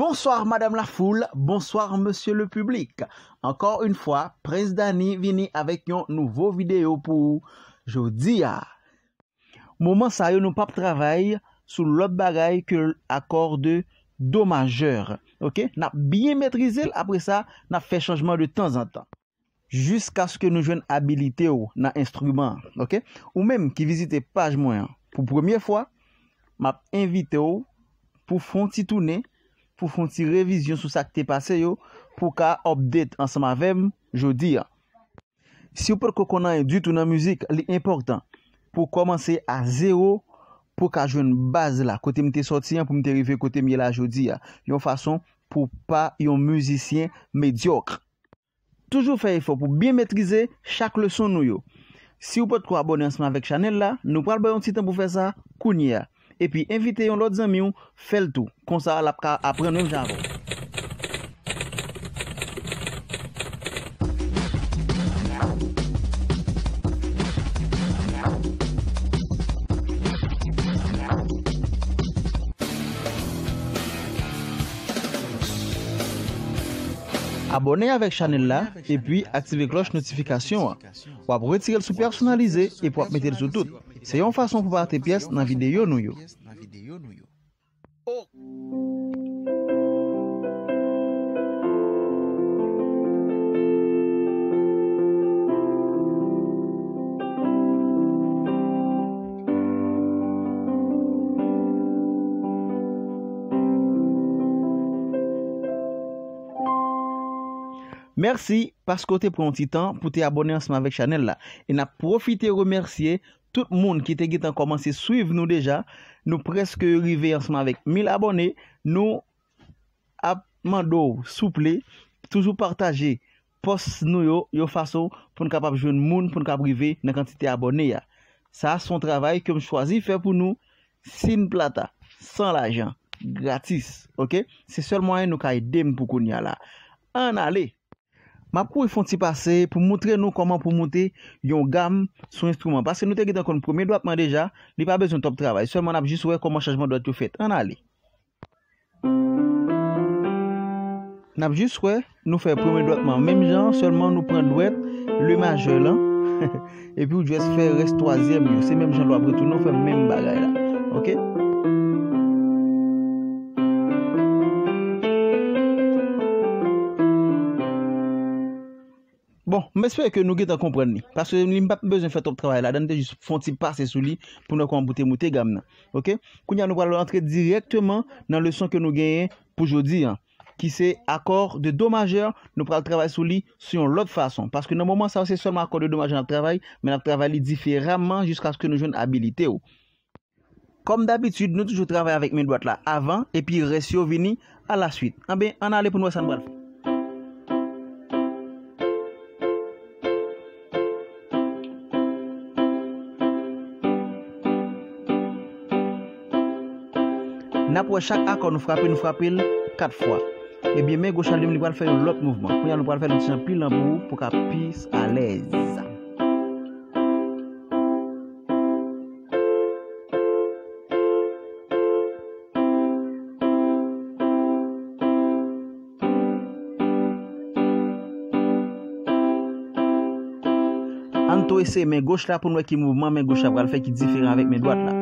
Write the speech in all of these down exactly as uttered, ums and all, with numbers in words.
Bonsoir madame la foule, bonsoir monsieur le public. Ankò yon fwa, Prince Dany vini avèk yon nouvo videyo pou ou jodi a. Moman sa yo nou p ap travay sou lòt bagay ke akò de do majè. Oke? N ap byen metrize l, apre sa, n ap fè chanjman de tanzantan. Jiskaske nou jwenn abilite w nan enstriman an, oke? Ou menm ki vizite paj mwen an pou premye fwa, m ap envite w pou fè yon ti tounen, pou fè yon ti revizyon sou sa k te pase yo, pou w ka update ansanm avè m jodi a. Si w potko konn anyen ditou nan mizik, li enpòtan pou w kòmanse a zewo, pou w ka jwenn baz la, kote m te sòti an, pou m te rive kote m ye la jodi a, yon fason pou w pa yon mizisyen medyòk. Toujou fè efò pou byen metrize chak leson nou yo. Si w potko abòne ansanm avèk chanèl la, nou pral ba w yon ti tan pou fè sa kounye a. Epi envite yon lòt zanmi w, fè l tou. Konsa, l ap ka aprann menm jan avè w. Abòne avèk chanèl la, epi aktive klòch notifikasyon an. W ap retire l sou pèsonalize epi w ap mete l sou tout. Se yon fason pou pa rate pyès nan videyo nou yo. Mèsi paske w te pran yon ti tan pou te abòne ansanm avèk chanèl la. E n ap pwofite remèsye tout moun ki te gentan kòmanse swiv nou deja. Nou prèske rive ansanm avèk mil abòne. Nou ap mande w, souple, toujou pataje pòs nou yo, yon fason pou n kapab jwenn moun, pou n kapab rive nan kantite abòne a. Sa a se yon travay ke m chwazi fè pou nou, sin plata, san lajan, gratis, oke? Se sèl mwayen nou ka ede m pou kounye a la. Ann ale! M ap kouri fè yon ti pase pou montre nou kòman pou moute yon gam sou enstriman. Paske nou te gentan konn premye dwat mwen deja, li pa bezwen twòp travay. Sèlman n ap jis wè kòman chanjman dwat yo fèt. Ann ale! N ap jis wè, nou fè premye dwat mwen menm jan, sèlman nou pran dwèt le majè lan, epi w jis fè rès twazyèm yo. Se menm jan lè w ap retounen, w fè menm bagay la. Oke? Bon, m espere ke nou gentan konprann li, paske li m pa t bezwen fè twòp travay ladan, m te jis fè yon ti pase sou li pou nou wè kòman pou te moute gam nan. Oke? Kounye a nou pral antre dirèkteman nan leson ke nou genyen pou jodi a, ki se akò de do majè, nou pral travay sou li sou yon lòt fason, paske nan moman sa yo se sèlman akò de do majè n ap travay, men n ap travay li diferaman jiskaske nou jwenn abilite w. Kòm dabitid, nou toujou travay avèk men dwat la avan, epi rès yo vini alaswit. Anben, ann ale pou n wè sa n pral fè. N ap wè chak akò nou frape, nou frape l kat fwa. Ebyen, men goch la, li menm, li pral fè yon lòt mouvman. Kounye a, nou pral fè l yon ti jan pi lan pou ou, pou w ka pi alèz. Ann tou eseye men goch la pou n wè ki mouvman men goch la pral fè ki diferan avèk men dwat la.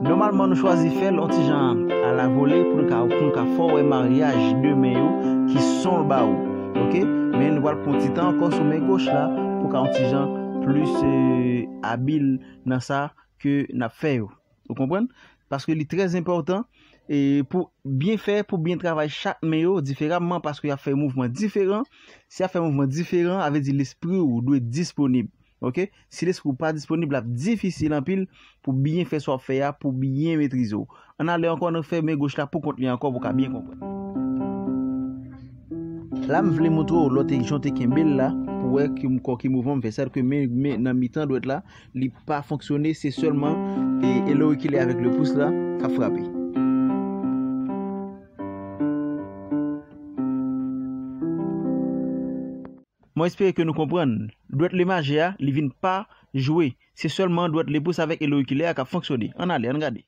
Nòmalman, nou chwazi fè l yon ti jan alavole pou nou ka, pou nou ka fè w wè maryaj de men yo ki son l ba ou. Oke? Men nou pral pran ti tan ankò sou men goch la pou ka yon ti jan plis, eh, abil nan sa ke n ap fè yo. Ou konprann? Paske li trè enpòtan, e pou byen fè, pou byen travay chak men yo diferaman, paske y ap fè mouvman diferan. Si y ap fè mouvman diferan, sa vle di lespri w dwe disponib. Oke? Si lespri w pa disponib, l ap difisil anpil pou byen fè sa w ap fè a, pou byen metrize w. Ann ale ankò, ann fè men goch la pou kont li ankò pou w ka byen konprann. La, m vle montre w lòt jan w te kenbe l la, pou w wè ki kò ki mouvman m fè. Sètadi ke men, men nan mitan dwèt la, li pa fonksyone, se sèlman, e, e le rekile avèk le pous la k ap frape. Mwen espere ke nou konprann. Dwèt le maje a, li vin pa jwe. Se sèlman dwèt le pous avèk e le rekile a k ap fonksyone. Ann ale, ann gade.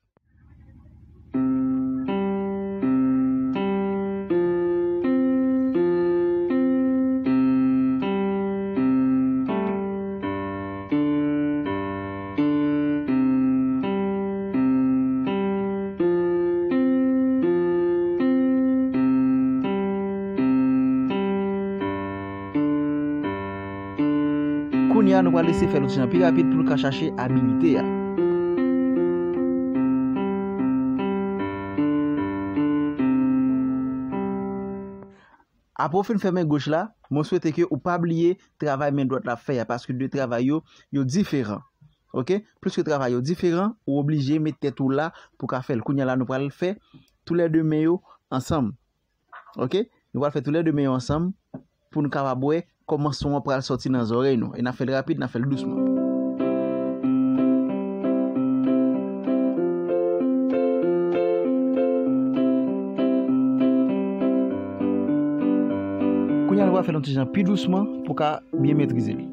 Kounye a, nou pral eseye fè l yon ti jan pi rapid pou nou ka chache abilite a. Apre w fin fè men goch la, mwen swete ke ou pa bliye travay men dwat la ap fè a, paske de travay yo, yo diferan. Oke? Piske travay yo diferan, ou oblije met tèt ou la pou w ka fè l. Kounye a la, nou pral fè toulède men yo ansanm. Oke? Nou pral fè toulède men yo ansanm pou nou kapab wè kòman son an pral sòti nan zòrèy nou. E n ap fè l rapid, n ap fè l dousman. Kounye a, nou pral fè l yon ti jan pi dousman pou w ka byen metrize l.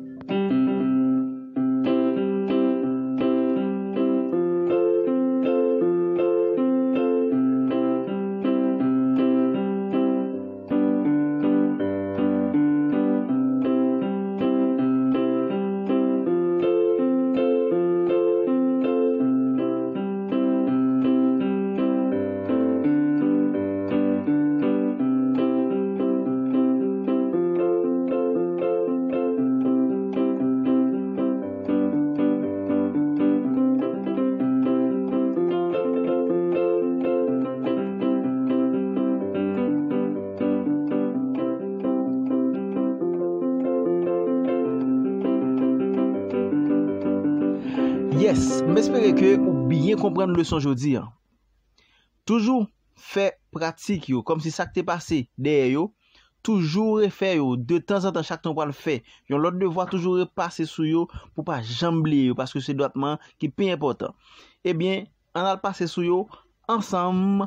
Yes, m espere ke ou byen konprann leson jodi a. Toujou fè pratik yo, kòmsi sa k te pase dèyè yo, toujou refè yo, de tanzantan, chak tan w pral fè yon lòt devwa, toujou repase sou yo pou w pa janm bliye yo, paske se dwatman ki pi enpòtan. Ebyen, ann al pase sou yo ansanm.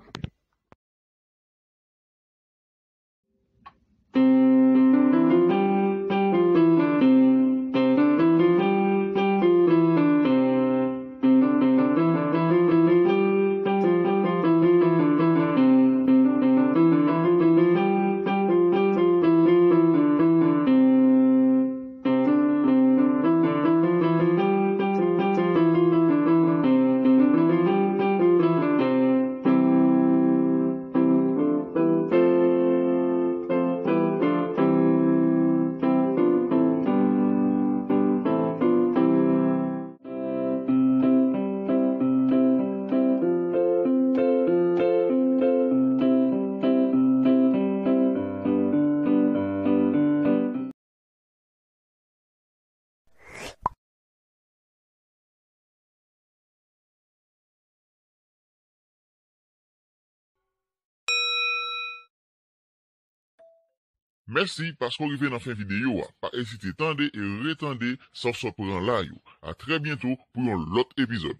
Mèsi paske w rive nan fen videyo a. Pa ezite tande e retande sa w sot pran la yo. A trè byento pou yon lòt epizòd.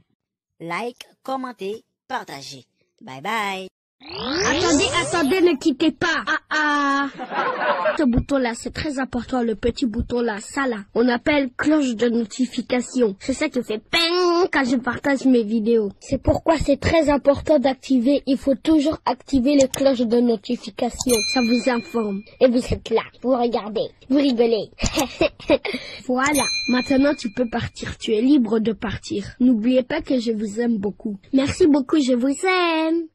Like, kòmante, pataje. Bye bye. Attendez, attendez, ne quittez pas. Ah, ah. Ce bouton-là, c'est très important, le petit bouton-là, ça là. On appelle cloche de notification. C'est ça qui fait ping quand je partage mes vidéos. C'est pourquoi c'est très important d'activer, il faut toujours activer les cloches de notification. Ça vous informe. Et vous êtes là, vous regardez, vous rigolez. Voilà, maintenant tu peux partir, tu es libre de partir. N'oubliez pas que je vous aime beaucoup. Merci beaucoup, je vous aime.